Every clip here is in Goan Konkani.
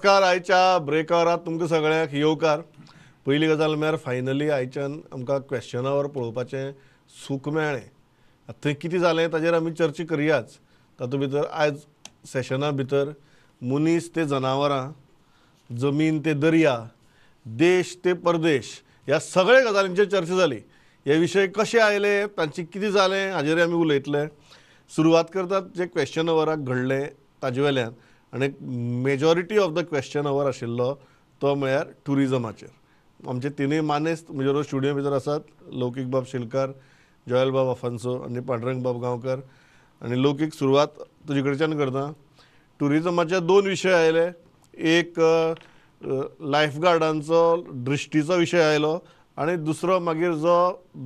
नमस्कार. आयच्या ब्रेकारात तुमकां सगळ्यांक येवकार. पयली गजाल म्हळ्यार फायनली आयच्यान आमकां क्वेश्चन our पळोवपाचें सूख मेळ्ळें. थंय कितें जालें ताजेर आमी चर्चा करयाच. तातूंत भितर आयज सेशना भितर मनीस ते जनावरां, जमीन ते दर्या, देश ते परदेश ह्या सगळ्या गजालींचेर चर्चा जाली. हे विशय कशे आयले, तांचे कितें जालें हाजेर आमी उलयतले. सुरवात करतात जे क्वेश्चन आवराक घडलें ताजे वेल्यान, आनी majority of the question hour आशिल्लो तो म्हळ्यार ट्युरिजमाचेर. आमचे तिनूय मानेस्त म्हजे बरोबर स्टुडियो भितर आसात, लौकीक बाब शेलकार, जोयल बाब आफान्सो आनी पांडुरंग बाब गांवकर. आनी लौकीक, सुरवात तुजे कडच्यान करता. ट्युरिजमाचे दोन विशय आयले. एक लायफ गार्डांचो दृश्टीचो विशय आयलो आनी दुसरो मागीर जो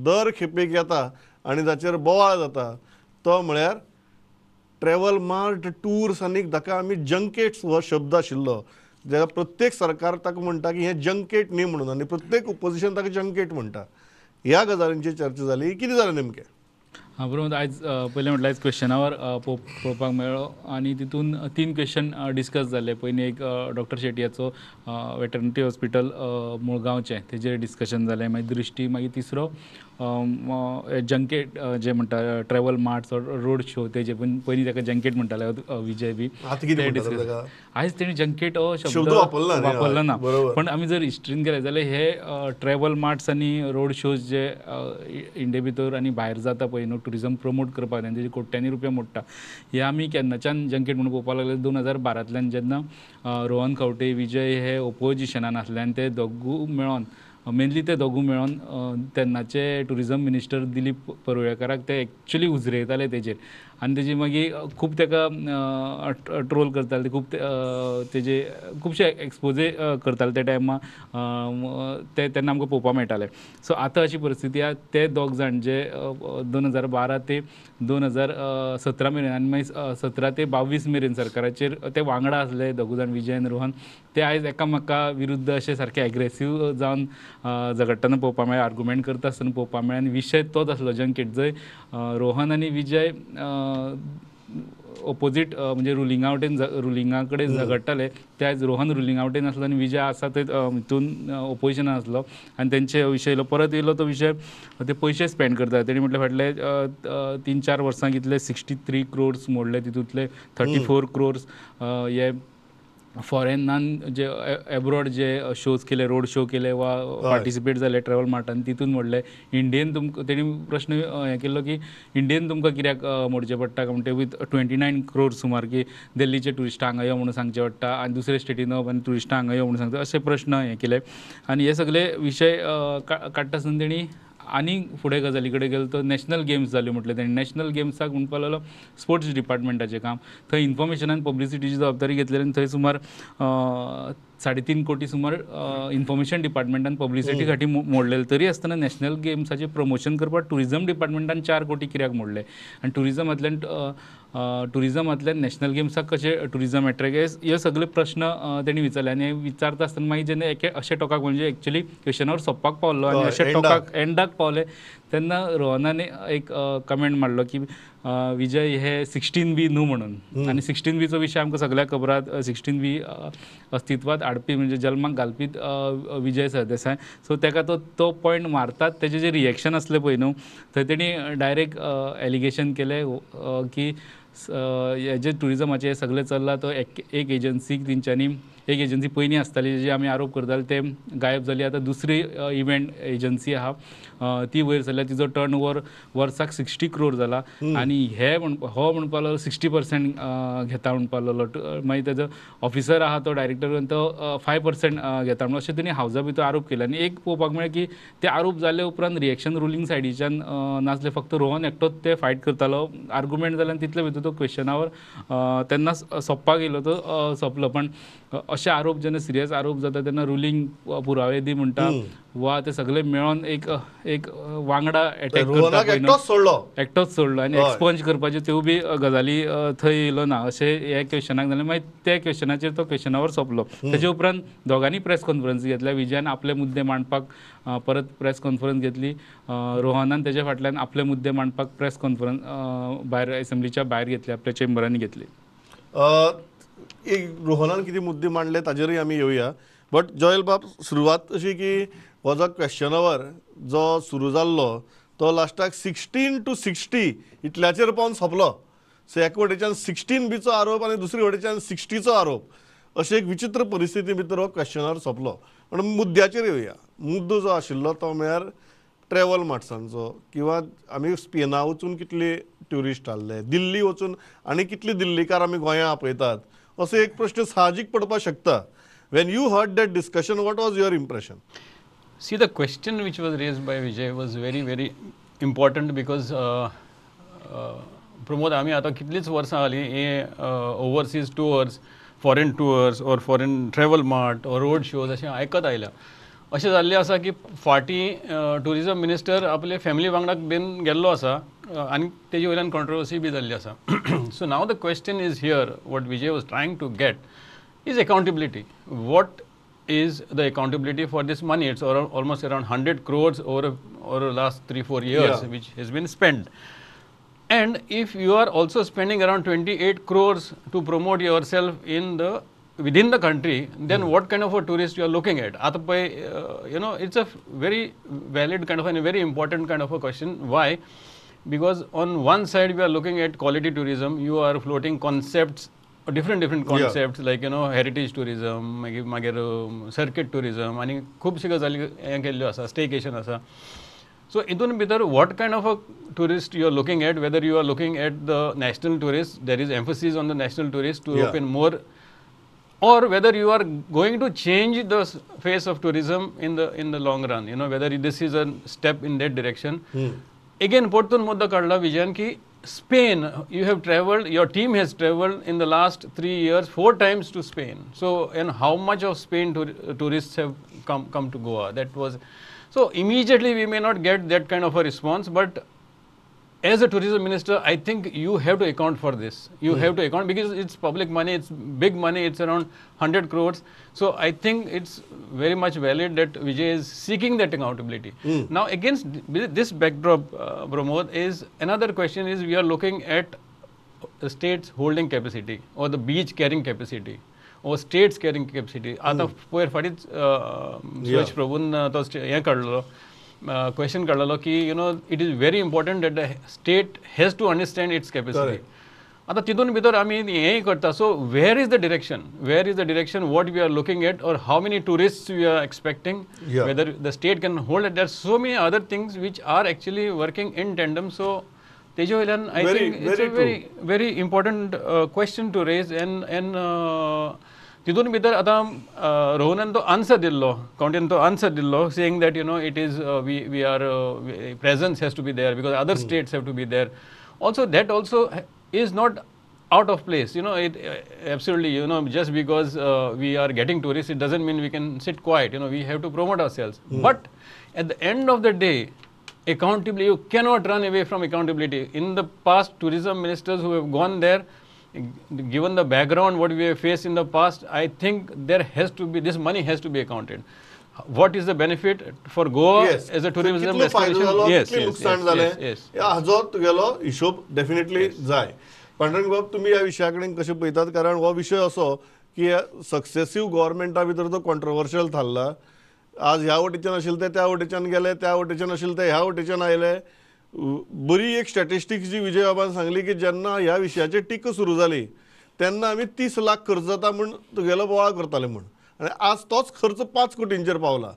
दर खेपेक येता आनी जाचेर बोवाळ जाता तो म्हळ्यार ट्रॅवल मार्ट टूर्स, आनी ताका आमी जंकेट्स हो शब्द आशिल्लो, जेका प्रत्येक सरकार ताका म्हणटा की हें जंकेट न्ही म्हणून, आनी प्रत्येक ओपोजिशन ताका जंकेट म्हणटा. ह्या गजालींची चर्चा जाली. कितें जालें नेमकें? हां बरोबर. आयज पयलें म्हटल्यार आयज क्वेश्चन our पळोवपाक मेळ्ळो आनी तितून तीन क्वेश्चन डिस्कस जाले. पयलीं एक डॉक्टर शेटयाचो वेटरनरी हॉस्पिटल मुळगांवचें, तेजेर डिस्कशन जालें. मागीर दृश्टी, मागीर तिसरो जंकेट जे म्हणटा ट्रॅवल मार्ट्स रोड शो, तेजे पण पयलीं ताका जंकेट म्हणटाले विजय बी. आयज तेणी जंकेट हो शब्द वापरलो ना, पण आमी जर हिस्ट्रीन गेले जाल्यार हे ट्रॅवल मार्ट्स आनी रोड शोज जे इंडिये भितर आनी भायर जाता पळय न्हू, ट्युरिजम प्रमोट करपाक तेजे कोट्यांनी रुपया मोडटा. हे आमी केन्नाच्यान जंकेट म्हणून पळोवपाक लागले 2012तल्यान, जेन्ना रोहन खंवटे, विजय हे ओपोजिशनान आसले आनी ते दोगूय मेळोन, मेनली ते दोगूय मेळोन तेन्नाचे ट्युरिजम मिनिस्टर दिलीप परुळेकाराक ते एक्चुली उजरयताले तेजेर, आनी तेजी मागीर खूब ताका ट्रोल करताले, खूब तेजे खुबशे एक्सपोजे करताले त्या टायमार, ते तेन्ना आमकां पळोवपाक मेळटाले. सो आतां अशी परिस्थिती आसा, ते दोग जाण जे 2012 ते 2017 मेरेन आनी मागीर 17 ते 22 मेरेन सरकाराचेर ते वांगडा आसले दोगूय जाण, विजय आनी रोहन, ते आयज एकामेका विरुद्ध अशे सारके एग्रेसीव जावन झगडटना पळोवपाक मेळ्ळे, आर्ग्युमेंट करता आसतना पळोवपाक मेळ्ळे. आनी विशय तोच आसलो जंकेट, जंय रोहन आनी विजय ओपोजीट म्हणजे रुलिंगा वटेन रुलिंगा कडेन झगडटाले, ते आयज रोहन रुलिंगा वटेन आसलो आनी विजय आसा ते हितून ओपोजिशनान आसलो. आनी तेंचे विशय येयलो, परत येयलो तो विशय ते पयशे स्पेंड करता. तेणी म्हटलें फाटले 3-4 वर्सां कितले 63 क्रोर्स मोडले, तितूंतले 34 क्रोर्स हे फॉरेनान जे एब्रॉड जे शोज केले, रोड शो केले वा पार्टिसिपेट जाले ट्रॅवल मार्टान, तितून मोडले. इंडियन तुमकां तेणी प्रश्न हें केल्लो की इंडियन तुमकां कित्याक मोडचें पडटा काय म्हणटा, विथ 29 क्रोर सुमार की दिल्लीचे ट्युरिस्टां हांगा यो म्हणून सांगचें पडटा आनी दुसरे स्टेटीन आनी ट्युरिस्टां हांगा यो म्हणून सांगता, अशे प्रश्न हें केले. आनी हे सगळे विशय काडटा आसतना तेणी आनी फुडें गजाली कडेन गेलो तो नॅशनल गेम्स जाल्यो म्हटलें तेणी. नॅशनल गेम्साक म्हणपाक लागलो स्पोर्ट्स डिपार्टमेंटाचें काम, थंय इन्फॉर्मेशन आनी पब्लिसिटीची जबाबदारी घेतलेली आनी थंय सुमार 3.5 कोटी सुमार इन्फॉर्मेशन डिपार्टमेंटान पब्लिसिटी खातीर मोडलेले. तरी आसतना नॅशनल गेम्साचें प्रमोशन करपाक ट्युरिजम डिपार्टमेंटान 4 कोटी कित्याक मोडले आनी ट्युरिजमांतल्यान नॅशनल गेम्साक कशें ट्युरिजम एट्रेक्ट, हे सगळे प्रश्न तेणी विचारले. आनी विचारता आसतना मागीर जेन्ना एके अशे टोकाक म्हणजे एक्चुली क्वेश्चनावर सोंपपाक पावलो आनी अशे टोकाक एंडाक पावले तेन्ना रोहनान एक कमेंट मारलो की विजय हे 16B न्हू म्हणून. आनी 16Bचो विशय आमकां सगळ्यांक खबर आसा, 16B अस्तित्वात हाडपी म्हणजे जल्माक घालपी विजय सरदेसाय. सो ताका तो पॉयंट मारतात तेजें जें रिएक्शन आसलें पळय न्हू, थंय तेणी डायरेक्ट एलिगेशन केलें की हे जे ट्युरिजमाचें सगळें चल्लां तो एक एजन्सीक तेंच्यांनी, एक एजन्सी पयलीं आसताली जी आमी आरोप करताले ते गायब जाली, आतां दुसरी इव्हेंट एजन्सी आहा ती वयर सरल्या, तिजो टर्न ओवर वर्साक 60 क्रोर जाला आनी हे हो म्हणपाक लागलो 60% घेता म्हणपाक लागलो, मागीर तेजो ऑफिसर आहा तो डायरेक्टर तो 5% घेता म्हणून अशें तेणी हावजा भितर आरोप केले. आनी एक पळोवपाक मेळ्ळें की ते आरोप जाले उपरांत रिएक्शन रुलींग सायडीच्यान नासलें, फक्त रोहन एकटोच ते फायट करतालो, आर्ग्युमेंट जाले आनी तितले भितर तो क्वेश्चनावर तेन्ना सोंपपाक येयलो तो सोंपलो. पण अशे आरोप जेन्ना सिरियस आरोप जाता तेन्ना रुलींग पुरावे दी म्हणटा वा ते सगळे मेळोन एक एक वांगडा एटॅक करता, एकटोच सोडलो आनी एक्सपंज करपाच्यो त्यो बी गजाली थंय येयलो ना अशें हे क्वेश्चनाक जालें. मागीर त्या क्वेश्चनाचेर तो क्वेश्चनावर सोंपलो. तेजे उपरांत दोगांनी प्रेस कॉन्फरन्स घेतल्या, विजयान आपले मुद्दे मांडपाक परत प्रेस कॉन्फरन्स घेतली, रोहनान तेज्या फाटल्यान आपले मुद्दे मांडपाक प्रेस कॉन्फरन्स भायर एसेंब्लीच्या भायर घेतली, आपल्या चेंबरांनी घेतली. एक रोहनान कितें मुद्दे मांडले ताजेरूय आमी येवया. बट जॉयल बाब, सुरवात अशी की हो जो क्वेश्चन our जो सुरू जाल्लो तो लास्टाक 16 to 60 इतल्याचेर पावन सोंपलो. सो एक वटेच्यान 16 बीचो आरोप आनी दुसरे वटेच्यान 60चो आरोप, अशी एक विचित्र परिस्थिती भितर हो क्वेश्चन our सोंपलो. पण मुद्द्याचेर येवया. मुद्दो जो आशिल्लो तो म्हळ्यार ट्रॅवल मार्ट्सांचो, किंवा आमी स्पेना वचून कितले ट्युरिस्ट हाडले, दिल्ली वचून आनी कितले दिल्लीकार आमी गोंया आपयतात, असो एक प्रश्न साहजीक पडपाक शकता. When you heard that discussion, what was your impression? See, the question which was raised by Vijay was very, very important because Pramod, आमी आतां कितलींच वर्सां जालीं हे overseas tours, foreign tours or foreign travel mart or road shows अशें आयकत आयल्या. अशें जाल्लें आसा की फाटीं ट्युरिजम मिनिस्टर आपले फॅमिली वांगडा बीन गेल्लो आसा आनी तेजे वयल्यान कॉन्ट्रोवर्सी बी जाल्ली आसा. So now the question is here, what Vijay was trying to get is accountability. What is the accountability for this money? It's almost around 100 crores over last 3-4 years, which has been spent. And if you are also spending around 28 crores to promote yourself in the within the country, then what kind of a tourist you are looking at? You know, it's a very valid kind of and a very important kind of a question. Why? Because on one side we are looking at quality tourism, you are floating concepts, different concepts, like, you know, heritage tourism, मागीर circuit tourism, आनी खुबश्यो गजाली हें केल्ल्यो आसा, स्टेकेशन आसा. सो हितून भितर what kind of a tourist you are looking at, whether you are looking at the national tourist, there is emphasis on the national tourist to open more, or whether you are going to change the face of tourism in the long run, you know, whether this is a step in that direction. Again, परतून मुद्दो काडला विजयान की Spain, you have traveled, your team has traveled in the last 3 years 4 times to Spain. So, and how much of Spain tourists have come to Goa? That was, so immediately we may not get that kind of a response, but as a tourism minister, I think you have to account for this. You have to account because it's public money, it's big money, it's around 100 crores. So I think it's very much valid that Vijay is seeking that accountability. Now against this backdrop, Pramod, is another question is we are looking at the state's holding capacity or the beach carrying capacity or state's carrying capacity. आतां पयर फाटींच सुरेश प्रभून तो हें काडलो, क्वेश्चन काडलेलो की you know it is very important that the state has to understand its capacity. आतां तितून भितर आमी हेंय करता. So where is the direction, where is the direction, what we are looking at or how many tourists we are expecting, whether the state can hold it. There so many other things which are actually working in tandem. So तेजे वयल्यान I think it's a very very important question to raise. And तितून भितर आतां रोहनान तो आन्सर दिल्लो, काउंटीन तो आन्सर दिल्लो, saying that you know it is we are presence has to be there because other states have to be there also. That also is not out of place, you know, it absolutely, you know, just because we are getting tourists, it doesn't mean we can sit quiet, you know, we have to promote ourselves. But at the end of the day, accountability, you cannot run away from accountability. In the past, tourism ministers who have gone there, given the background what we have faced in the past, I think there has to be, this money has to be accounted. What is the benefit for Goa as a tourism destination? Yes, yes, yes. हाजो तुगेलो हिशोब डेफिनेटली जाय. पांडुरंग बाब, तुमी ह्या विशया कडेन कशें पळयतात? कारण हो विशय असो की सक्सेसीव गव्हर्मेंटा भितर तो कॉन्ट्रोवर्शियल थारला. आज ह्या वटेच्यान आशिल्ले ते त्या वटेच्यान गेले, त्या वटेच्यान आशिल्ले ते ह्या वटेच्यान आयले. बरी एक स्टॅटिस्टिक्स जी विजय बाबान सांगली की जेन्ना ह्या विशयाचेर टिका सुरू जाली तेन्ना आमी 30 लाख खर्च जाता म्हूण तुगेलो बोवाळ करताले म्हूण, आनी आज तोच खर्च 5 कोटींचेर पावला.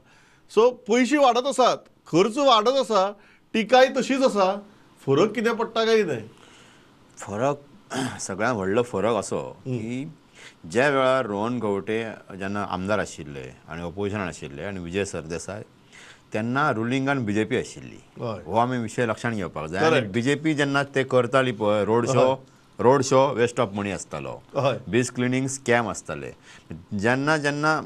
सो पयशे वाडत आसात, खर्च वाडत आसा, टिकाय तशीच आसा, फरक कितें पडटा काय कितें? फरक सगळ्यांत व्हडलो फरक असो की ज्या वेळार रोहन खंवटे जेन्ना आमदार आशिल्ले आनी ओपोजिशनान आशिल्ले आनी विजय सरदेसाय, तेन्ना रुलिंगान बीजेपी आशिल्ली. हो आमी विशय लक्षांत घेवपाक जाय. आनी बीजेपी जेन्ना ते करताली पळय road show waste of money आसतालो, बीच क्लिनींग स्कॅम आसताले. जेन्ना जेन्ना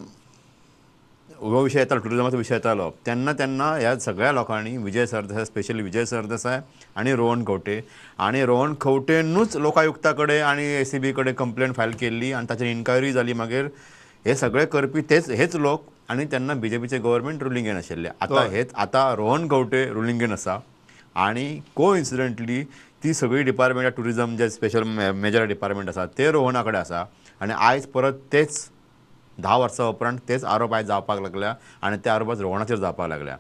हो विशय येतालो, टुरिजमाचो विशय येतालो, तेन्ना तेन्ना ह्या सगळ्या लोकांनी विजय सरदेसाय, स्पेशली विजय सरदेसाय आनी रोहन खंवटे, आनी रोहन खंवटेनूच लोकायुक्ता कडेन आनी एसीबी कडेन कंप्लेन फायल केल्ली आनी ताचेर इन्क्वायरी जाली. मागीर हे सगळे करपी तेच हेच लोक, आनी तेन्ना बीजेपीचे गव्हर्मेंट रुलिंगेन आशिल्ले. आतां हेच आतां रोहन खंवटे रुलिंगेन आसा आनी कोइन्सिडंटली ती सगळी डिपार्टमेंट टुरिजम जे स्पेशल मेजर डिपार्टमेंट आसा ते रोहना कडेन आसा. आनी आयज परत तेच 10 वर्सां उपरांत तेच आरोप आयज जावपाक लागल्या आनी ते आरोप आज रोहनाचेर जावपाक लागल्या.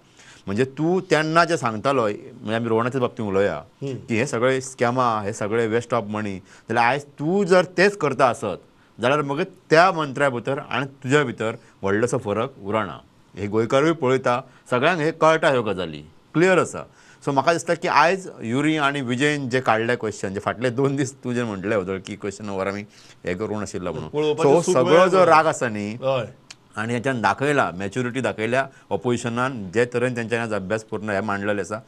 म्हणजे तूं तेन्ना जें सांगतालो, म्हणजे आमी रोहनाच्या बाबतींत उलोवया की हे सगळे स्कॅमां, हे सगळे वेस्ट ऑफ मनी, जाल्यार आयज तूं जर तेच करता आसत जाल्यार मागीर त्या मंत्र्या भितर आनी तुज्या भितर व्हडलोसो फरक उरना. हे गोंयकारूय पळयता, सगळ्यांक हे कळटा, ह्यो गजाली क्लियर आसा. सो म्हाका दिसता की आयज युरी आनी विजयन जे काडले क्वेश्चन, जे फाटले 2 दीस तुजें म्हटलें वदळ की क्वेश्चन वर आमी हें करूंक नाशिल्लो म्हणून, सो सगळो जो राग आसा न्ही आनी हेच्यान दाखयला, मॅच्युरिटी दाखयल्या ऑपोजिशनान, जे तरेन तेंच्यांनी आज अभ्यास पूर्ण हें मांडलेलें आसा.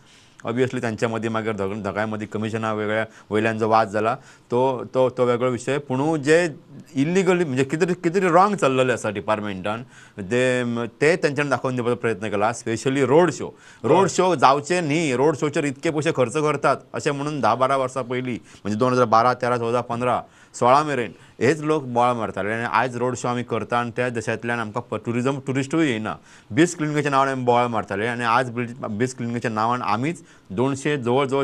ऑब्वियसली त्यांच्या मदीं मागीर धगाय मदीं कमिशना वेगळ्या वयल्यान जो वाद जाला तो तो तो वेगळो विशय. पूण जे इल्लिगली म्हणजे कितें कितें रॉंग चल्लेलें आसा डिपार्टमेंटान ते तेंच्यांनी दाखोवन दिवपाचो प्रयत्न केला. Specially road show, road show जावचे न्ही, रोड शोचेर इतके पयशे खर्च करतात अशें म्हणून 10-12 वर्सां पयलीं म्हणजे 2012, 13, 14, 15, 16 मेरेन हेच लोक बोवाळ मारताले आनी आयज रोड शो आमी करता आनी त्या देशांतल्यान आमकां ट्युरिजम ट्युरिस्टूय येयना. बीच क्लिनिंगाच्या नांवान आमी बोवाळ मारताले आनी आज बीच क्लिनिंगाच्या नांवान आमीच 200 जवळ जवळ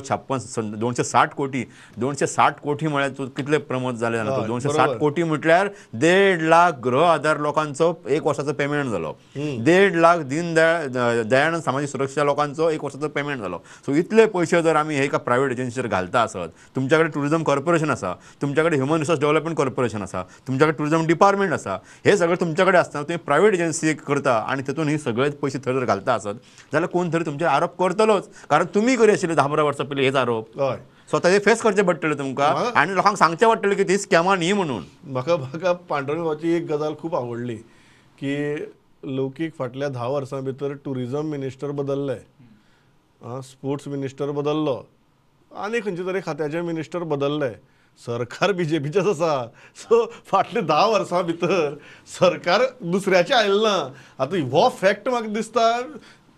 260 कोटी, 260 कोटी म्हळ्यार तूं कितले प्रमोद जाले जाणा तूं? 260 कोटी म्हटल्यार 1.5 लाख गृह आधार लोकांचो एक वर्साचो पेमेंट जालो, 1.5 लाख दीन दयानंद सामाजीक सुरक्षा लोकांचो एक वर्साचो पेमेंट जालो. सो इतले पयशे जर आमी हे एका प्रायवेट एजन्सीचेर घालता आसत, तुमच्या कडेन ट्युरिजम कॉर्पोरेशन आसा, तुमच्या कडेन ह्युमन रिसोर्स डेव्हलपमेंट कॉर्पोरेशन आसा, तुमच्या कडेन ट्युरिजम डिपार्टमेंट आसा, हे सगळें तुमच्या कडेन आसतना तुमी प्रायवेट एजन्सी करता आनी तेतून ही सगळे पयशे थंय जर घालता आसत जाल्यार कोण तरी तुमचेर आरोप करतलोच, कारण तुमी करी आशिल्ले 10-12 वर्सां पयलीं हेच आरोप. स्वता हे फेस करचे पडटले तुमकां आनी लोकांक सांगचें पडटलें की ती स्कॅमां न्ही म्हणून. म्हाका म्हाका पांडुरंग भावाची एक गजाल खूब आवडली की लौकीक फाटल्या 10 वर्सां भितर ट्युरिजम मिनिस्टर बदलले, स्पोर्ट्स मिनिस्टर बदललो आनी खंयचे तरी खात्याचे मिनिस्टर बदलले, सरकार बीजेपीचेच आसा. सो फाटले 10 वर्सां भितर सरकार दुसऱ्याचें आयलें ना. आतां हो फॅक्ट म्हाका दिसता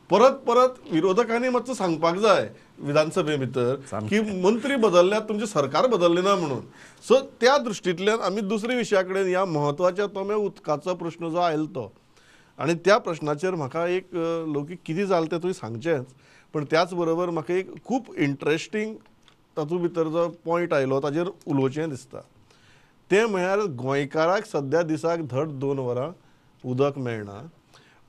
परत परत विरोधकांनी मातसो सांगपाक जाय विधानसभे भितर की मंत्री बदलल्यात तुमचें सरकार बदललें ना म्हणून. सो त्या दृश्टींतल्यान आमी दुसऱ्या विशया कडेन ह्या म्हत्वाच्या तो म्हळ्यार उदकाचो प्रश्न जो आयलो तो, आनी त्या प्रश्नाचेर म्हाका एक लौकीक कितें जालें तें तुवें सांगचेंच, पण त्याच बरोबर म्हाका एक खूब इंट्रस्टींग तातूंत भितर जो पॉयंट आयलो ताजेर उलोवचें दिसता. तें म्हळ्यार गोंयकाराक सद्या दिसाक धड 2 वरां उदक मेळना,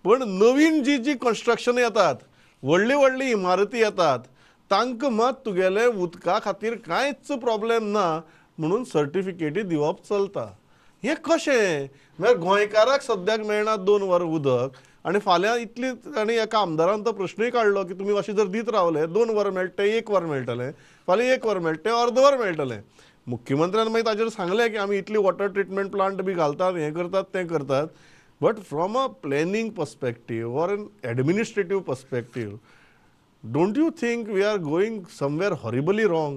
पण नवीन जी जी कन्स्ट्रक्शन येतात, व्हडली व्हडली इमारती येतात, तांकां मात तुगेले उदका खातीर कांयच प्रॉब्लेम ना म्हणून सर्टिफिकेटी दिवप चलता. हें कशें? म्हळ्यार गोंयकाराक सद्याक मेळना 2 वरां उदक आनी फाल्यां इतली, आनी एका आमदारान तो प्रश्नूय काडलो की तुमी अशें जर दीत रावले 2 वरां मेळटा तें 1 वर मेळटलें, फाल्यां 1 वर मेळटा तें अर्द वर मेळटलें. मुख्यमंत्र्यान मागीर ताजेर सांगलें की आमी इतली वॉटर ट्रिटमेंट प्लांट बी घालतात, हें करतात तें करतात, but from a planning perspective or an administrative perspective don't you think we are going somewhere horribly wrong?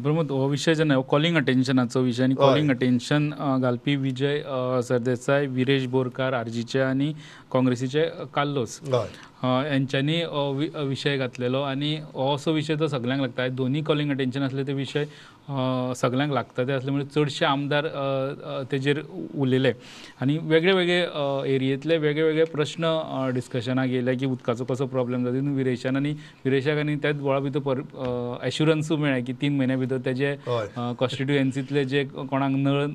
Pramod, हो विशय जेन्ना हो कॉलिंग अटेन्शनाचो विशय आनी कॉलिंग अटेन्शन घालपी विजय सरदेसाय, विरेश बोरकार आरजीचे आनी काँग्रेसीचे कार्लोस हेंच्यांनी हो विशय घातलेलो आनी हो असो विशय तो सगळ्यांक लागता. दोनी कॉलिंग अटेन्शन आसले ते विशय सगळ्यांक लागता ते आसले म्हणजे चडशे आमदार तेजेर उलयले आनी वेगळे वेगळे एरियेंतले वेगळे वेगळे प्रश्न डिस्कशनाक येयले की उदकाचो कसो प्रॉब्लेम जाता. तितून विरेशान आनी विरेशाक आनी त्याच बोळा भितर एश्युरन्सूय मेळ्ळें की 3 म्हयन्या भितर तेजे कॉन्स्टिट्युएन्सींतले जे कोणाक नळ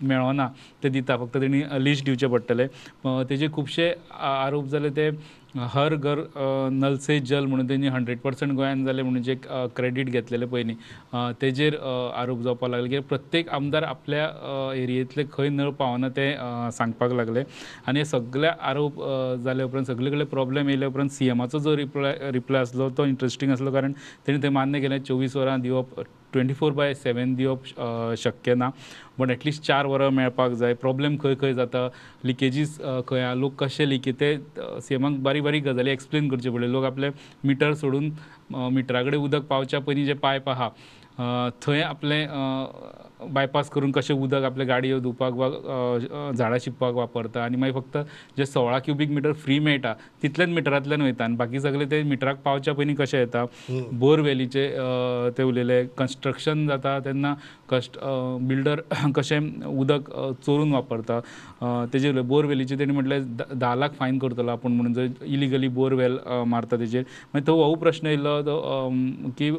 मेळना ते दिता, फक्त तेणी लिस्ट दिवचें पडटलें. तेजे खुबशे आरोप जाले ते हर घर नल से जल म्हणून तेणी 100% गोंयान जालें म्हणून जे क्रेडीट घेतलेलें पयलीं तेजेर आरोप जावपाक लागले की प्रत्येक आमदार आपल्या एरियेंतले खंय नळ पावना तें सांगपाक लागले. आनी हे सगळे आरोप जाले उपरांत सगळे कडेन प्रॉब्लेम येयले उपरांत सीएमाचो जो रिप्लाय आसलो तो इंट्रस्टींग आसलो, कारण तेणी थंय मान्य केलें 24 वरां दिवप, 24/7 दिवप शक्य ना, बट एटलिस्ट 4 वरां मेळपाक जाय. प्रॉब्लेम खंय खंय जाता, लिकेजीस खंय आहा, लोक कशे लिके ते सीएमाक बारीक बारीक गजाली एक्सप्लेन करचे पडले. लोक आपले मिटर सोडून मिटरा कडेन उदक पावच्या पयलीं जे पायप आहा थंय आपलें बायपास करून कशें उदक आपले गाडयो धुवपाक वा झाडां शिंपपाक वापरता आनी मागीर फक्त जे 16 क्युबीक मिटर फ्री मेळटा तितलेच मिटरांतल्यान वयता आनी बाकी सगळे ते मिटराक पावच्या पयलीं कशें येता. बोरवेलीचे ते उलयले, कन्स्ट्रक्शन जाता तेन्ना बिल्डर कशें उदक चोरून वापरता तेजेर बोरवेलीचे तेणी म्हटलें 10 लाख फायन करतलो आपूण म्हणून जर इलिगली बोरवेल मारता तेजेर. मागीर तो हो प्रश्न येयलो तो की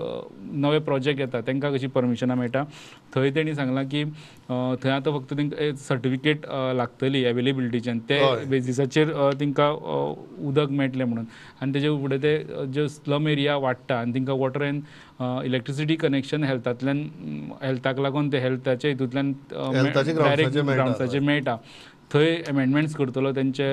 नवे प्रोजेक्ट येता तांकां कशी परमिशनां मेळटा, थंय तेणी तेणी सांगलां की थंय आतां फक्त तांकां सर्टिफिकेट लागतली एवेलेबिलिटीची आनी ते बेजिसाचेर तांकां उदक मेळटलें म्हणून. आनी तेजे फुडें ते ज्यो स्लम एरिया वाडटा आनी तांकां वॉटर एंड इलेक्ट्रिसिटी कनेक्शन हेल्थांतल्यान हेल्थाक लागून ते हेल्थाच्या हितूंतल्यान डायरेक्ट ग्रावंड्साचेर मेळटा, थंय एमेंडमेंट्स करतलो तेंचे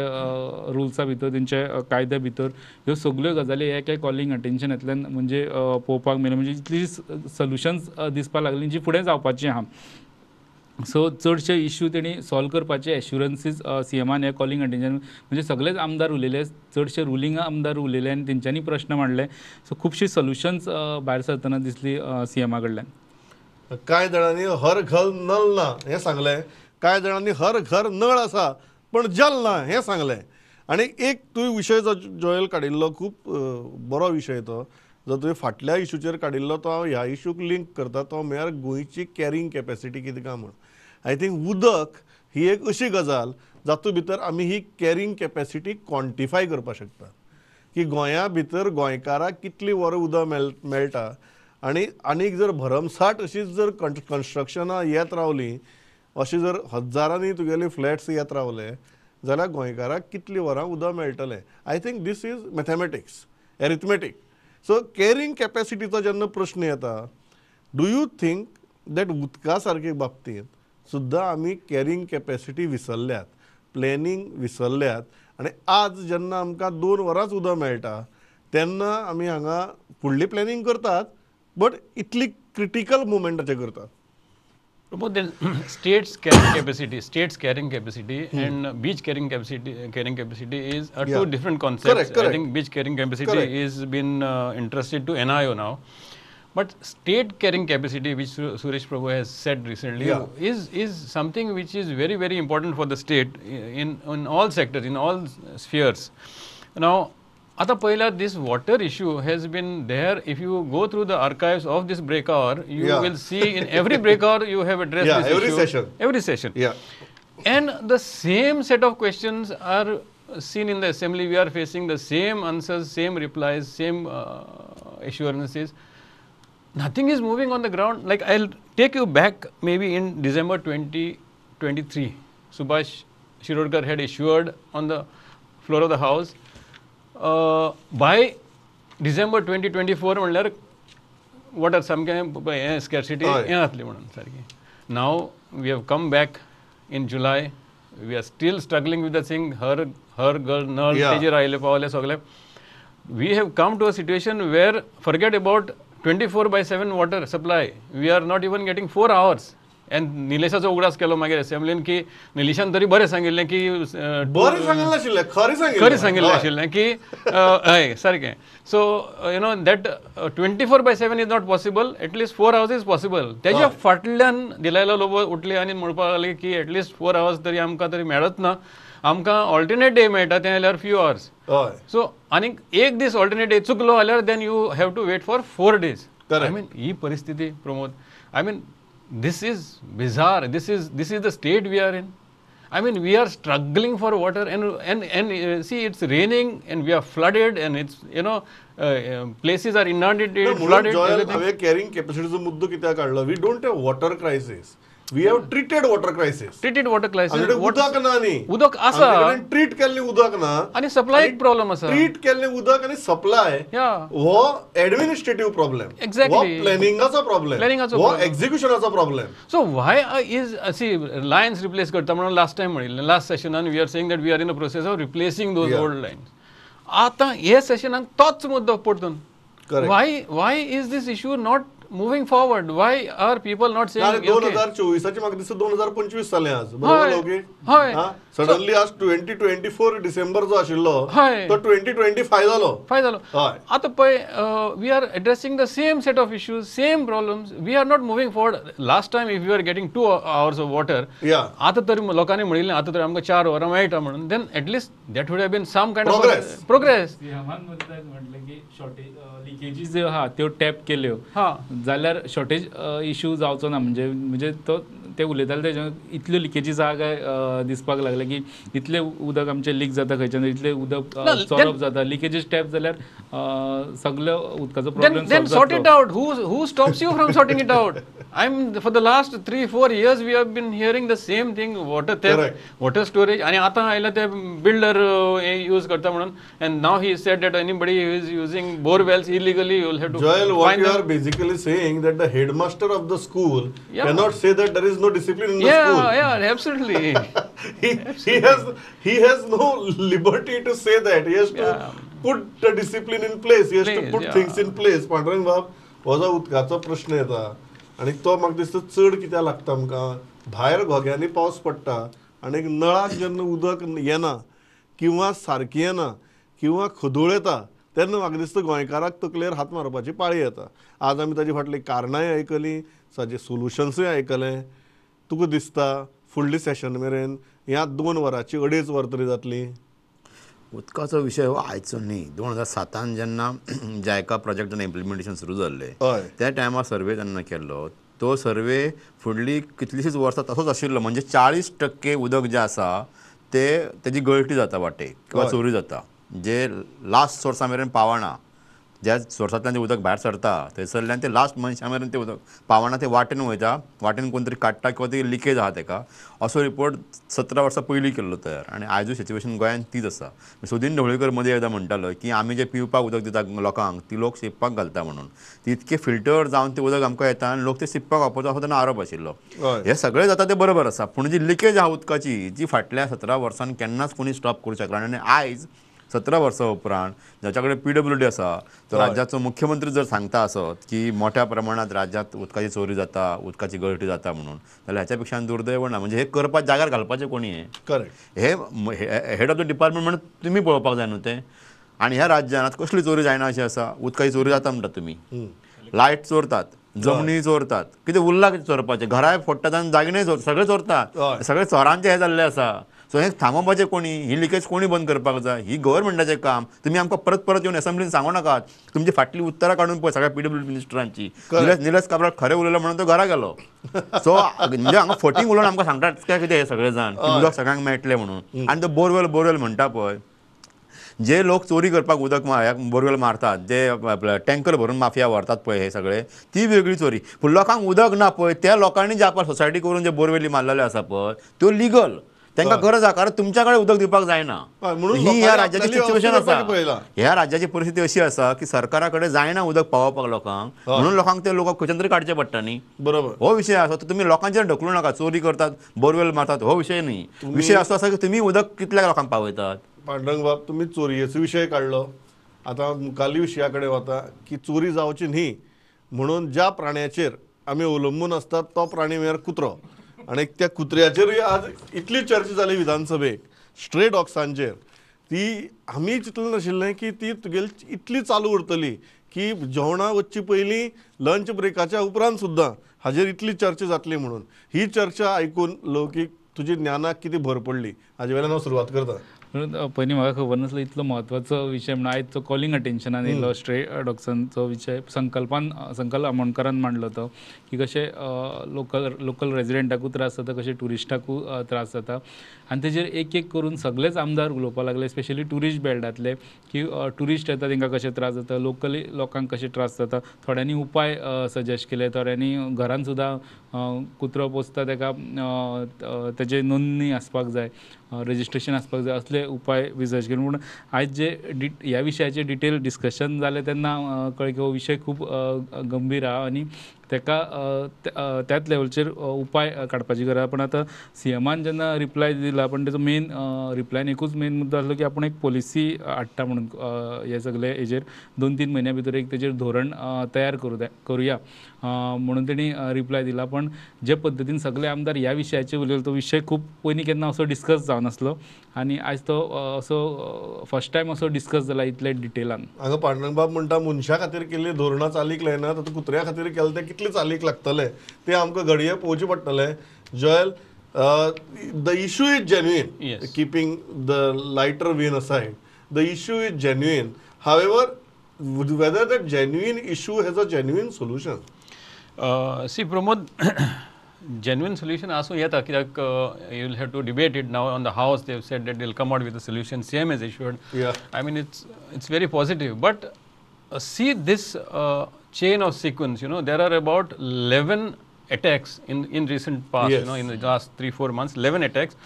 रुल्सा भितर, तेंचे कायद्या भितर. ह्यो सगल्यो गजाली एक एक कॉलिंग अटेन्शनांतल्यान म्हणजे पळोवपाक मेळ्ळें. म्हणजे इतली सोल्युशन्स दिसपाक लागलीं जी फुडें जावपाची आहा. सो चडशे इश्यू तेणी सॉल्व करपाचे एश्युरन्सीस सी एमान हे कॉलिंग अटेन्शन म्हणजे सगळेच आमदार उलयले, चडशे रुलिंग आमदार उलयले आनी तेंच्यांनी प्रश्न मांडले. सो खुबशी सोल्युशन्स भायर सरतना दिसली सी एमा कडल्यान. कांय जाणांनी हर घर नल ना हें सांगलें, कांय जाणांनी हर घर नळ आसा पण जल ना हें सांगलें. आनी एक तुवें विशय जो जोयल काडिल्लो खूब बरो विशय तो, जो तुवें फाटल्या इशूचेर काडिल्लो तो हांव ह्या इशूक लिंक करता, तो म्हळ्यार गोंयची कॅरिंग कॅपेसिटी कितें काय म्हूण. I think उदक ही एक अशी गजाल जातूंत भितर आमी ही कॅरिंग कॅपेसिटी क्वॉन्टिफाय करपाक शकता की गोंया भितर गोंयकाराक कितली वरां उदक मेळटा. आनी आनीक जर भरमसाठ अशीच जर कन्स्ट्रक्शनां येत रावलीं, अशें जर हजारांनी तुगेले फ्लॅट्स येत रावले जाल्यार गोंयकाराक कितली वरां उदक मेळटलें. I think this is mathematics, arithmetic. So carrying कॅपेसिटीचो जेन्ना प्रश्न येता, do you think that उदका सारके बाबतींत सुद्दां आमी कॅरिंग कॅपेसिटी विसरल्यात, प्लॅनिंग विसरल्यात आनी आज जेन्ना आमकां 2 वरांच उदक मेळटा तेन्ना आमी हांगा फुडली प्लॅनिंग करतात बट इतली क्रिटिकल मुवमेंटाचेर करतात. Then states carrying capacity and beach carrying capacity is are two different concepts. Correct. I think beach carrying capacity is been entrusted to NIO now, but state carrying capacity, which Suresh Prabhu has said recently, is something which is very, very important for the state in all sectors, in all spheres. Now, आता पहिला this water issue has been there. If you go through the archives of this break hour, you will see in every break hour you have addressed this issue. Every session. Yeah. And the same set of questions are seen in the assembly. We are facing the same answers, same replies, same assurances. Nothing is moving on the ground. Like, I'll take you back maybe in December 2023, Subhash Shirodkar had assured on the floor of the house, by December 2024 म्हणल्यार वॉटर सामकें हें स्कॅर्सिटी हें जातली म्हणून सारकी. Now we have come back in July, we are still struggling with the thing. Har Har Ghar Nal तेजेर आयले पावले सगळे. We have come to a situation where forget about 24/7 water supply, we are not even getting 4 hours. And निलेशाचो उगडास केलो मागीर असेंब्लीन की निलेशान तरी बरें सांगिल्लें की बरें सांगिल्लें आशिल्लें, खरें सांगिल्लें आशिल्लें की हय सारकें. So you know that 24/7 is not possible, at least 4 hours is possible. तेज्या फाटल्यान दिलायला लोबो उठले आनी म्हणपाक लागले की एटलिस्ट 4 आवर्स तरी आमकां तरी मेळत ना, आमकां ऑल्टरनेट डे मेळटा तें जाल्यार फ्यू आवर्स. सो आनीक एक दीस ऑल्टरनेट डे चुकलो जाल्यार then you have to wait for 4 days. I mean ही परिस्थिती Pramod, I mean this is bizarre. This is the state we are in. I mean, we are struggling for water, and see, it's raining and we are flooded, and it's, you know, places are inundated, flooded. हांवें carrying capacity चो मुद्दो कित्याक काडलो? We don't have water crisis, we have treated water crisis. Treated water crisis. उदक ना न्ही, उदक आसा, ट्रीट केल्लें उदक ना आनी सप्लाय एक प्रॉब्लम आसा. ट्रीट केल्लें उदक आनी सप्लाय हो एडमिनिस्ट्रेटिव्ह प्रॉब्लम, एक्झॅक्टली, हो प्लॅनिंगाचो प्रॉब्लम, हो एक्झिक्युशनाचो problem. So why is see lines replace करता म्हणून लास्ट टायम म्हणिल्लें, last सेशनान we are saying that we are in a process of replacing those old lines. आतां हे सेशनाक तोच मुद्दो परतून. Why is this issue not moving forward? Why are people not saying 2024 ची म्हाका दिसता 2025 जालें आज, बरोबर? ओके, हय. सडनली आज 2024 डिसेंबर जो आशिल्लो तो 2025 जालो, फाय जालो. आतां पळय, we are addressing the same set of issues, same problems. We are not moving forward. Last time if you are getting 2 hours of water, आतां तरी लोकांनी म्हणिल्लें आतां तरी आमकां 4 वरां मेळटा म्हणून, then at least that would have been some kind of progress. म्हटलें की शॉर्टेज लिकेजीस ज्यो आहा त्यो टॅप केल्यो जाल्यार शॉर्टेज इशू जावचो ना. म्हणजे म्हणजे तो ते उलयताले तेज्या इतल्यो लिकेजीस आहा काय दिसपाक लागले की इतलें उदक आमचें लीक जाता खंयच्यान, इतलें उदक चोरप जाता. लिकेजीस टॅप जाल्यार सगळो उदकाचो problem then sort it out. Who stops you from sorting it out? I am for the last 3-4 years we have been hearing the same thing, water theft, water storage. आनी आतां आयला ते बिल्डर यूज करता म्हणून, and now he said that anybody is using borewells illegally you will have to. Joel, what you are basically saying that the headmaster of the school cannot say that there is no discipline in the school. Yeah, absolutely. He has no liberty to say that. He has to put the discipline in place. He has to put things in place. Pandurang बाब, हो जो उदकाचो प्रश्न येता आनी तो म्हाका दिसता चड कित्याक लागता आमकां, भायर घोग्यांनी पावस पडटा आनी नळाक जेन्ना उदक येना किंवा सारकें येना किंवा खदूळ येता तेन्ना म्हाका दिसता गोंयकाराक तकलेर हात मारपाची पाळी येता. आज आमी ताजे फाटलीं कारणांय आयकलीं, ताजे सोल्युशन्सूय आयकलें. तुका दिसता फुडली सेशन मेरेन ह्या 2 वरांची 2.5 वरां तरी जातली? उदकाचो विशय हो आयचो न्ही. 2007 जेन्ना जायका प्रोजेक्ट जेन्ना इम्प्लिमेंटेशन सुरू जाल्लें त्या टायमार सर्वे जेन्ना केल्लो तो सर्वे फुडली कितलीशींच वर्सां तसोच आशिल्लो. म्हणजे 40% उदक जें आसा ते तेजी गळटी जाता वाटेक किंवा चोरी जाता, जे लास्ट सोर्सा मेरेन पावना. ज्या सोर्सांतल्यान तें उदक भायर सरता थंयसरल्यान ते लास्ट मनशां मेरेन तें उदक पावना, ते वाटेन वयता, वाटेन कोण तरी काडटा किंवा ती लिकेज आहा तेका. असो रिपोर्ट 17 वर्सां पयलीं केल्लो तयार आनी आयजूय सिच्युएशन गोंयांत तीच आसा. सुदीन ढवळीकर मदीं एकदां म्हणटालो की आमी जें पिवपाक उदक दिता लोकांक ती लोक शिंपपाक घालता म्हणून, ती इतकें फिल्टर जावन तें उदक आमकां येता आनी लोक तें शिंपपाक वापरता असो तेन्ना आरोप आशिल्लो. हें सगळें जाता तें बरोबर आसा, पूण जी लिकेज आहा उदकाची जी फाटल्या 17 वर्सांत केन्नाच कोणी स्टॉप करूं शकना. आनी आयज 17 वर्सां उपरांत जाच्या कडेन PWD आसा तो राज्याचो मुख्यमंत्री जर सांगता आसत की मोठ्या प्रमाणांत राज्यांत उदकाची चोरी जाता, उदकाची गळटी जाता म्हणून, जाल्यार ह्याच्या पेक्षा दुर्दैव ना. म्हणजे हे करपाक जाग्यार घालपाचें कोणी हें करेक्ट हे हेड ऑफ the department म्हणून तुमी पळोवपाक जाय न्हू तें. आनी ह्या राज्यांत कसली चोरी जायना अशी आसा, उदकाची चोरी जाता म्हणटा तुमी, लायट चोरतात, जमनी चोरतात, कितें उरलां कितें चोरपाचें, घराय फोडटात आनी जागीनय सगळें चोरतात, सगळे चोरांचें हें जाल्लें आसा. सो हें थांबोवपाचें कोणी, ही लिकेज कोणी बंद करपाक जाय, ही गव्हर्मेंटाचें काम. तुमी आमकां परत परत येवन एसेंब्लीन सांगू नाकात. तुमची फाटली उत्तरां काडून पळय सगळ्या PWD मिनिस्टरांची. निलेश काब्राल खरें उलयलो म्हणून तो घरा गेलो. सो म्हणजे हांगा फटींग उलोवन आमकां सांगतात काय कितें हे सगळे जाण उदक सगळ्यांक मेळटलें म्हणून. आनी तो बोरवेल बोरवेल म्हणटा पळय, जे लोक चोरी करपाक उदक बोरवेल मारतात, जे टँकर भरून माफिया व्हरतात पळय, हे सगळे ती वेगळी चोरी. पूण लोकांक उदक ना पळय त्या लोकांनी जे आपण सोसायटी करून जे बोरवेली मारलेल्यो आसा पळय त्यो लिगल, तांकां गरज आसा, कारण तुमच्या कडेन उदक दिवपाक जायना. ही ह्या राज्याची सिच्युएशन आसा. ह्या राज्याची परिस्थिती अशी आसा की सरकारा कडेन जायना उदक पावोवपाक लोकांक, म्हणून लोकांक ते लोक खंयच्यान तरी काडचें पडटा न्ही. बरोबर, हो विशय आसा. तुमी लोकांचेर ढकलू नाका, चोरी करतात, बोरवेल मारतात, हो विशय न्ही. विशय असो आसा की तुमी उदक कितल्या लोकांक पावयतात. पांडुरंग बाब, तुमी चोरयेचो विशय काडलो, आतां मुखाल्ल्या विशया कडेन वता की चोरी जावची न्ही म्हणून ज्या प्राण्याचेर आमी अवलंबून आसतात तो प्राणी म्हळ्यार कुत्रो. आनी त्या कुत्र्याचेरूय आज इतली चर्चा जाली विधानसभेक, स्ट्रे डॉग्सांचेर. ती आमी चिंतलें नाशिल्लें की ती तुगेली इतली चालू उरतली की जेवणां वचचे पयलीं लंच ब्रेकाच्या उपरांत सुद्दां हाजेर इतली चर्चा जातली म्हणून. ही चर्चा आयकून लौकीक तुजी ज्ञानाक कितें भर पडली हाजे वयल्यान हांव सुरवात करता. म्हणून पयलीं म्हाका खबर नासलो इतलो म्हत्वाचो विशय म्हणून आयज तो कॉलिंग अटेन्शनान येयलो स्ट्रे डॉग्सांचो विशय. संकल्पान संकल्प आमोणकरान मांडलो तो की कशें लोकल रेजिडेंटाकूय त्रास जाता, कशें ट्युरिस्टाकूय त्रास जाता. आनी तेजेर एक एक करून सगळेच आमदार उलोवपाक लागले, स्पेशली ट्युरिस्ट बेल्टांतले, की ट्युरिस्ट येता तांकां कशें त्रास जाता, लोकली लोकांक कशें त्रास जाता. थोड्यांनी उपाय सजेस्ट केले, थोड्यांनी घरान सुद्दां कुत्रो पोसता ताका तेजे नोंदणी आसपाक जाय, रजिस्ट्रेशन आसपाक जाय, असले उपाय बी सजेस्ट केले. पूण आयज जे ह्या विशयाचेर डिटेल डिस्कशन जालें तेन्ना कळ्ळें की हो विशय खूब गंभीर आहा आनी ताका त्याच लेवलचेर उपाय काडपाची गरज. पूण आतां सीएमान जेन्ना रिप्लाय दिला, पण तेजो मेन रिप्लायन एकूच मेन मुद्दो आसलो की आपूण एक पॉलिसी हाडटा म्हणून हे सगळे हेजेर 2-3 म्हयन्या भितर एक तेजेर धोरण तयार करुया म्हणून तेणी रिप्लाय दिला. पण जे पद्दतीन सगळे आमदार ह्या विशयाचेर उलयले तो विशय खूब पयलीं केन्ना असो डिस्कस जावनासलो आनी आयज तो असो फर्स्ट टायम असो डिस्कस जाला इतले डिटेलान. हांगा पांडुरंग बाब म्हणटा मनशा खातीर केल्ली धोरणां चालीक लायना, आतां कुत्र्या खातीर केलें तें कितलें चालीक लागतलें तें आमकां घडये पळोवचें पडटलें. Joel, the issue is genuine, keeping the lighter vein aside, the issue is genuine. However, whether that genuine issue has a genuine solution. See Pramod, genuine solution आसूं येता, कित्याक you will have to debate it now on the house. They have said that they will come out with a solution, same as issued. I mean it's very positive. But see this chain of sequence, you know, there are about 11 attacks in recent past, you know, in the last 3-4 months, 11 attacks,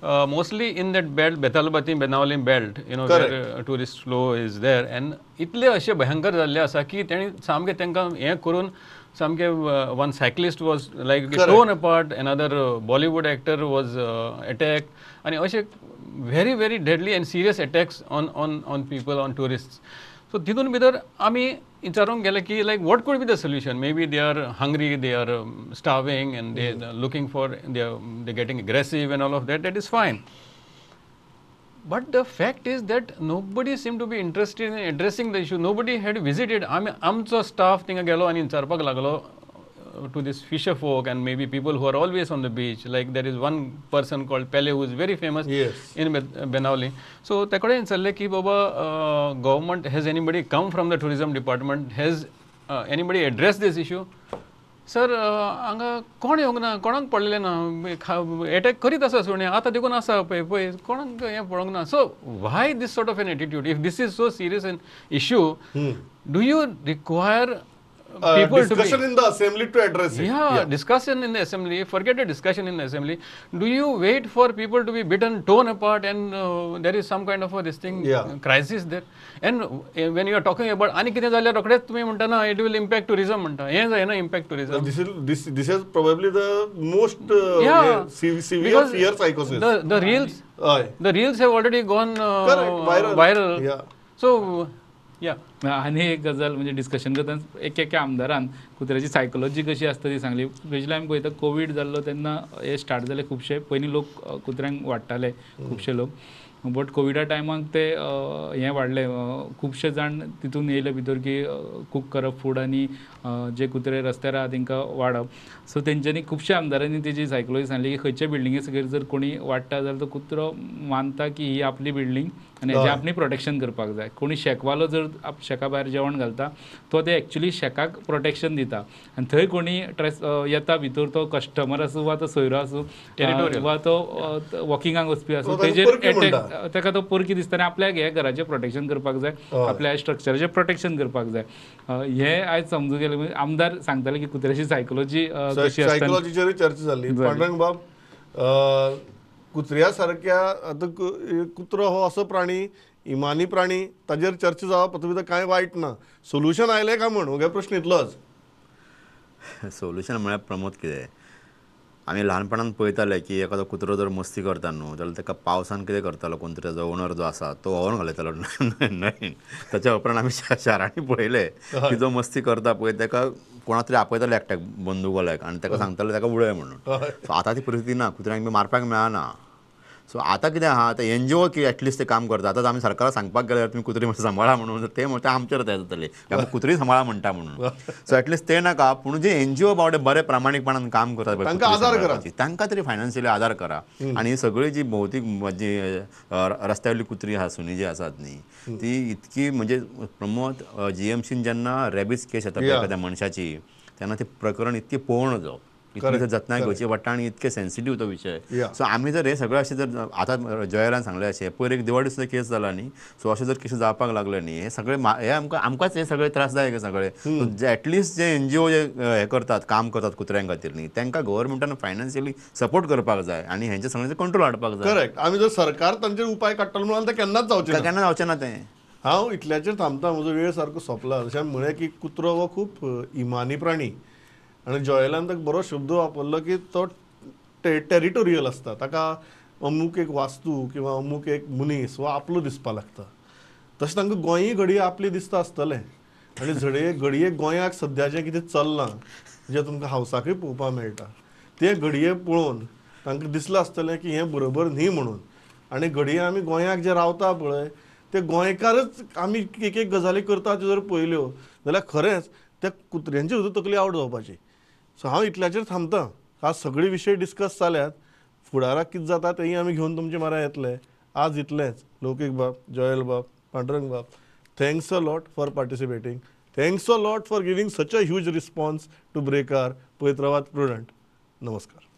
mostly in that belt, Betalbatim, Benaulim belt, you know, where tourist flow is there. And इतले अशे भयंकर जाल्ले आसा की तेणी सामके तांकां हें करून सामके one cyclist was like torn apart, another Bollywood actor was attacked, आनी अशे very very deadly and serious attacks on people, on tourists. So तितून भितर आमी विचारूंक गेले की like what could be the solution? Maybe they are hungry, they are starving and they are looking for, they are getting aggressive and all of that, that is fine. But the fact is that nobody seemed to be interested in addressing the issue. Nobody had visited. आमी आमचो स्टाफ थिंगा गेलो आनी विचारपाक लागलो to this fisher folk and maybe people who are always on the beach. Like there is one person called Pele who is very famous in Benaulim. So ते कडेन विचारलें की बाबा government, has anybody come from the tourism department? Has anybody address this issue? Sir हांगा कोण येवंक ना, कोणाक पडलेलें ना, एटॅक करीत आसा सुणे आतां देखून आसा पळय पळय कोणाक हें पळोवंक ना. So why this sort of an attitude? If this is so serious an issue, do you require people discussion to be, in the assembly to address it? Yeah, discussion in the assembly, forget the discussion in the assembly. Do you wait for people to be bitten, torn apart, and there is some kind of a this thing crisis there? And when you are talking about ani kite जाल्यार रोखडेच तुमी म्हणता ना it will impact tourism म्हणता, हें जायना impact tourism. This is probably the most severe fear psychosis. The reels, the reels have already gone correct, viral. Yeah. So yeah. आनी एक गजाल म्हणजे डिस्कशन करतना एक एका आमदारान कुत्र्याची सायकोलॉजी कशी आसता ती सांगली. स्पेशली आमी पळयता कोवीड जाल्लो तेन्ना हे स्टार्ट जाले खुबशे, पयलीं लोक कुत्र्यांक वाडटाले खुबशे लोक, बट कोविडा टायमाक ते हें वाडलें, खुबशे जाण तितून येयले भितर की कूक करप फूड आनी जे कुत्रे रस्त्यार आहा तेंकां वाडप. सो तेंच्यांनी खुबश्या आमदारांनी तेजी सायकोलॉजी सांगली की खंयच्या बिल्डिंगे सकयल जर कोणी वाडटा जाल्यार तो कुत्रो मानता की ही आपली बिल्डींग आनी हेजें आपणी प्रोटेक्शन करपाक जाय. कोणी शेकवालो जर शेका भायर जेवण घालता तो ते एक्चुली शेकाक प्रोटेक्शन दिता आनी थंय कोणी ट्रेस येता भितर, तो कस्टमर आसूं वा तो सोयरो आसूं वा तो वॉकिंगाक वचपी आसूं, तेजेर एटॅक ताका तो परकी दिसता आनी आपल्याक हे घराचें प्रोटेक्शन करपाक जाय, आपल्या स्ट्रक्चराचें प्रोटेक्शन करपाक जाय. हें आयज समजूं गेलें. म्हणजे आमदार सांगताले की कुत्र्याची सायकोलॉजी कशी आसता, सायकोलॉजीचेरूय चर्चा जाली. पांडुरंग बाब, कुत्र्या सारक्या आतां कुत्रो हो असो प्राणी, इमानी प्राणी, ताजेर चर्चा जावप तातूंत कांय वायट ना. सोल्युशन आयलें काय म्हण हो प्रश्न इतलोच. सोल्युशन म्हळ्यार प्रमोद कितें, आमी ल्हानपणान पळयताले की एखादो कुत्रो जर मस्ती करता न्हू जाल्यार ताका पावसान कितें करतालो, कोण तरी ताजो ओनर जो आसा तो व्होरोन घालयतालो न्हंयन. ताच्या उपरांत आमी शारांनी पळयलें की जो मस्ती करता पळय ताका कोणा तरी आपयताले एकट्याक बंदूकवाल्याक आनी ताका सांगताले ताका उडय म्हणून. सो आतां ती परिस्थिती ना, कुत्र्यांक बी मारपाक मेळना. सो आतां कितें आहा, आतां एनजीओ की एटलिस्ट ते काम करता. आतां आमी सरकाराक सांगपाक गेल्यार तुमी कुत्री मातशें सांबाळा म्हणून, ते म्हणटा आमचेर जातले कुत्री सांबाळा म्हणटा म्हणून. सो एटलिस्ट ते नाका, पूण जे एनजीओ बावडे बरे प्रामाणीकपणान काम करतात तांकां तरी फायनान्शियली आदार करा. आनी सगळी जी भौतीक जी रस्त्या वयली कुत्री आहा, सुनी जी आसात न्ही, ती इतकी म्हणजे प्रमोद जीएमसीन जेन्ना रेबीज केस येता एखाद्या मनशाची तेन्ना ते प्रकरण इतकें पळोवं नजो, इतली जतनाय घेवची पडटा आनी इतके सेन्सिटीव तो विशय. सो आमी जर हे सगळें अशें जर आतां जॉयलान सांगलें अशें पयर एक दिवाळी सुद्दां केस जाला न्ही, सो अशें जर केसी जावपाक लागले न्ही, हे सगळे हे आमकां आमकांच हे सगळे त्रासदायक सगळे. एटलिस्ट जे एनजीओ जे हे करतात काम करतात कुत्र्यां खातीर न्ही, तांकां गव्हर्मेंटान फायनान्शियली सपोर्ट करपाक जाय आनी हेंचे सगळ्यांचे कंट्रोल हाडपाक जाय. करेक्ट. आमी जर सरकार तांचेर उपाय काडटलो म्हणून ते केन्नाच जावचें ना, केन्ना जावचें ना तें. हांव इतल्याचेर थांबता, म्हजो वेळ सारको सोंपला. जशें आमी म्हळें की कुत्रो हो खूब इमानी प्राणी आनी जॉयलान ताका बरो शब्द वापरलो की तो टेरिटोरियल आसता, ताका अमूक एक वास्तू किंवा अमूक एक मनीस हो आपलो दिसपाक लागता. तशें तांकां गोंयी घडये आपली दिसता आसतलें आनी झडये घडये गोंयाक सद्या जें कितें चल्लां जें तुमकां हावसाकूय पळोवपाक मेळटा तें घडये पळोवन तांकां दिसलां आसतलें की हें बरोबर न्ही म्हणून. आनी घडये आमी गोंयाक जे रावता पळय ते गोंयकारच आमी एक एक गजाली करता त्यो जर पळयल्यो जाल्यार खरेंच त्या कुत्र्यांची सुद्दां तकली आवट जावपाची. सो हांव इतल्याचेर थांबता. आज सगळे विशय डिस्कस जाल्यात, फुडाराक कितें जाता तेंय आमी घेवन तुमचे म्हऱ्यान येतले. आज इतलेंच. लौकीक बाब, जॉयल बाब, पांडुरंग बाब, thanks a lot for participating, thanks a lot for giving such a huge response to breaker. पळयत रावात प्रुडंट. नमस्कार.